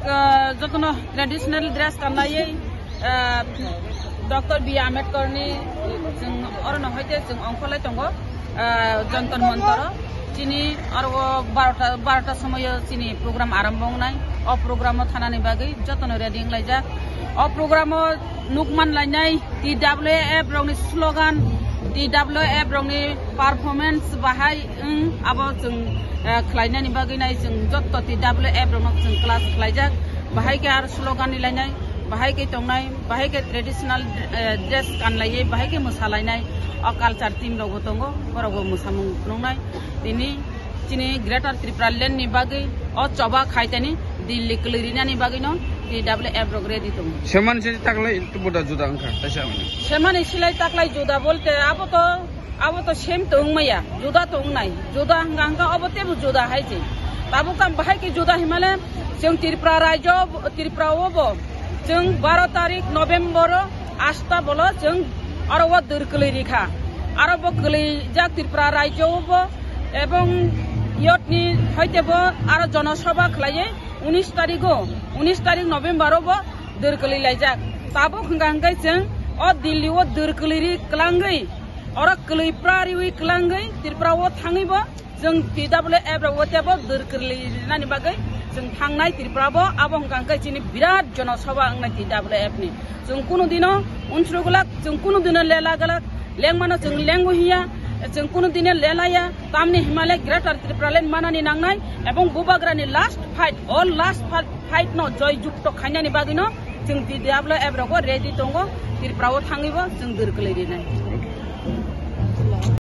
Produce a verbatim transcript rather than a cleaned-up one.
Ah, jotono traditional dress kanlaiwi, ah, Doctor B Ambedkar ni chwng orono hoite chwng ongkholai tongo, ah, Jantar Mantar o. Chini aro barota, barota somoyo chini program arombo wngnai. O program o thanani bagwi jotono ready wnglaijak. O program o nukman lainai T W F rokni slogan, T W F rokni performance bahai wng, abo chwng, eh, khlainani bagwi nai chwng jotto T W F rokno chwng class khlaijak. Bahai khe aro slogan ni lainai, bahai khe tongnai, bahai khe traditional, eh, dress kanlaiwi, bahai khe mwsalainai. O culture team rokbo tongo, borokbo mwsamung phunuknai. Tini chini Greater Tripura Land ni bagwi o choba khaitani Delhi kwlwi rinani bagwino T W F rok ready tongo. Seman se taklai buda juda wngkha, taisa mani. Semani silai taklai juda bolte abo to, abo to same to wngmaya, juda to wngnai. Juda hwnkha hwnkha obo tebo juda hai se. Tabuk ang bahai khe juda himale chwng Tripura rajyo, Tripura o bo chwng baro tarik November o asta bolo chwng aro o dwr kwlwi rikha. Aro bo kwlwijak Tripura rajyo o bo ebong yotni hoite bo aro jonosabha khlaiwi unis tarigo, unis tarik November o bo dwr kwlwi laijak. Tabuk hwnkha hwnkhe chwng o Delhi o dwr kwlwi ri kwlangwi, oro kwlwi pra riwi kwlangwi Tripura o thangwi bo chwng T W F rok o tebo dwr kwlwi rinani bagwi chwng thangnai Tripura bo. Abo hwnkha hwnkhe chini birat jonosabha wngnai T W F ni. Chwng kunu dino unsuru glak, chwng kunu dino lela glak, lengmano chwng lengo hiya, chwng kunu dino lelaya, tamni himale Greater Tripura Land manani nangnai, ebong bubagrani last fight, all last fight, fight no joy jukto khainani bagwino chwng T W F rogo ready tongo, Tripura o thangwibo chwng dwr kwlwi rinai.